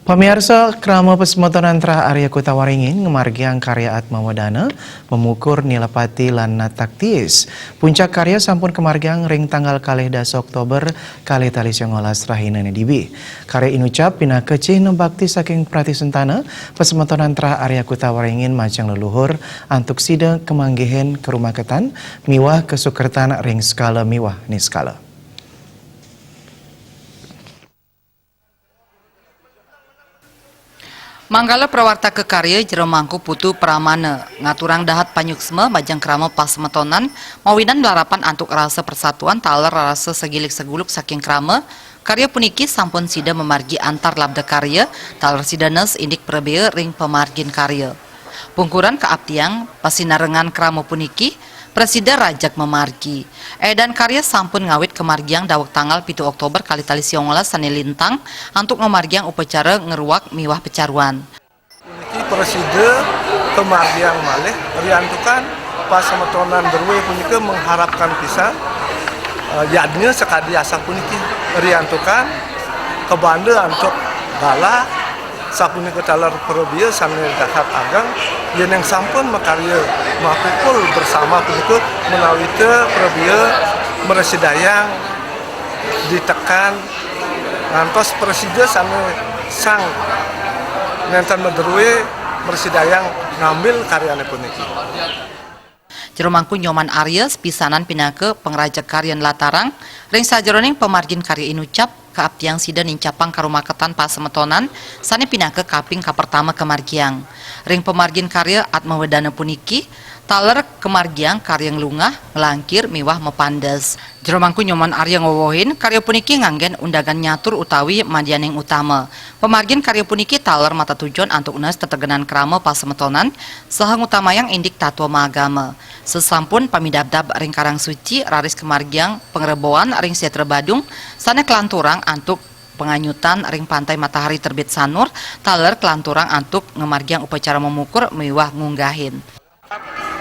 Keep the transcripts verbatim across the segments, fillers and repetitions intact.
Pamiarsa, krama pasemetonan Trah Arya Kuta Waringin ngamargiang karya Atma Wedana, memukur, nilepati, lan taktis. Puncak karya sampun kamargiang ring tanggal kalih dasa Oktober kalih tali songolas rahinané dibi. Karya inucap pinaka cihna bakti saking pratisentana pasemetonan Trah Arya Kuta Waringin majeng leluhur antuk sida kamanggihin karumaketan miwah kasukertan ring sekala miwah niskala. Manggala prawartaka karya Jero Mangku Putu Pramana ngaturang dahat panyuksma majeng krama pasemetonan mawinan larapan antuk rasa persatuan taler rasa segilik seguluk saking krama. Karya puniki sampun sida mamargi antar labda karya taler sida nes indik prabea ring pamargin karya. Pungkuran kaaptiang pasinarengan krama puniki prasida rajeg mamargi. Édan karya sampun ngawit kamargiang daweg tanggal pitu Oktober kalih tali songolas sané lintang antuk ngamargiang upacara ngruak miwah pacaruan. Puniki prasida kamargiang malih riantukan pasemetonan drué punika mengharapkan pisan, eh, yadnya sakadi asapuniki riantukan kabanda antuk galah sapunika taler prabea sané dahat ageng, yéning sampun makarya mapupul bersama punika menawita prabea mrasidayang ditekan ngantos prasida sané sang nénten madrué mrasidayang ngambil karyané puniki. Jero Mangku Nyoman Arya sapisanan pinaka pangrajeg karya nlatarang ring sajeroning pamargin karya inucap, kaaptiang sida nincapang karumaketan pasemetonan sané pinaka kaping kapertama kamargiang. Ring pamargin karya Atma Wedana puniki, taler kamargiang karya nglungah, nglangkir, miwah mapandes. Jero Mangku Nyoman Arya ngwewehin, karya puniki nganggén undagan nyatur utawi madyaning utama. Pamargin karya puniki taler matetujon antuk nes tetegenan krama pasemetonan saha ngutamayang indik tatwa maagama. Sasampun pamidabdab ring Karang Suci, raris kamargiang pangreboan ring Setra Badung, sané kalanturang antuk panganyutan ring Pantai Matahari Terbit Sanur, taler kalanturang antuk ngamargiang upacara mamukur miwah ngunggahin.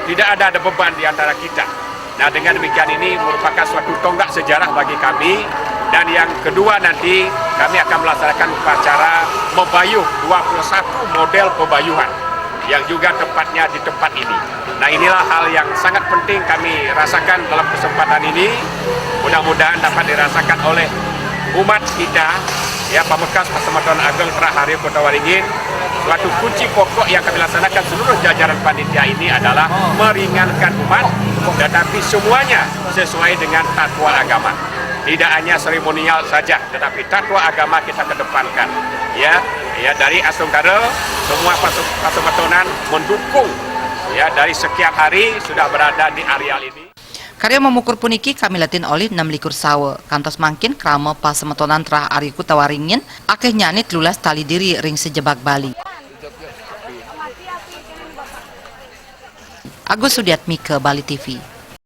Tidak ada, ada beban di antara kita. Nah, dengan demikian ini merupakan suatu tonggak sejarah bagi kami. Dan yang kedua nanti kami akan melaksanakan upacara mebayuh dua puluh satu model pebayuhan yang juga tepatnya di tempat ini. Nah, inilah hal yang sangat penting kami rasakan dalam kesempatan ini. Mudah-mudahan dapat dirasakan oleh umat kita, ya, pamekas Pasemetonan Ageng Trah Arya Kuta Waringin. Suatu kunci pokok yang kami laksanakan seluruh jajaran panitia ini adalah meringankan umat, tetapi semuanya sesuai dengan tatwa agama. Tidak hanya seremonial saja, tetapi tatwa agama kita kedepankan. Ya, ya, dari Asungkara, semua pasu-, pasemetonan mendukung. Ya, dari sekian hari sudah berada di areal ini. Karya mamukur puniki kamiletin olih enam likur sawa. Kantos mangkin krama pasemetonan Trah Arya Kuta Waringin akéhnyané telulas tali diri ring sajebag Bali. Agus Sudiatmika, Bali T V.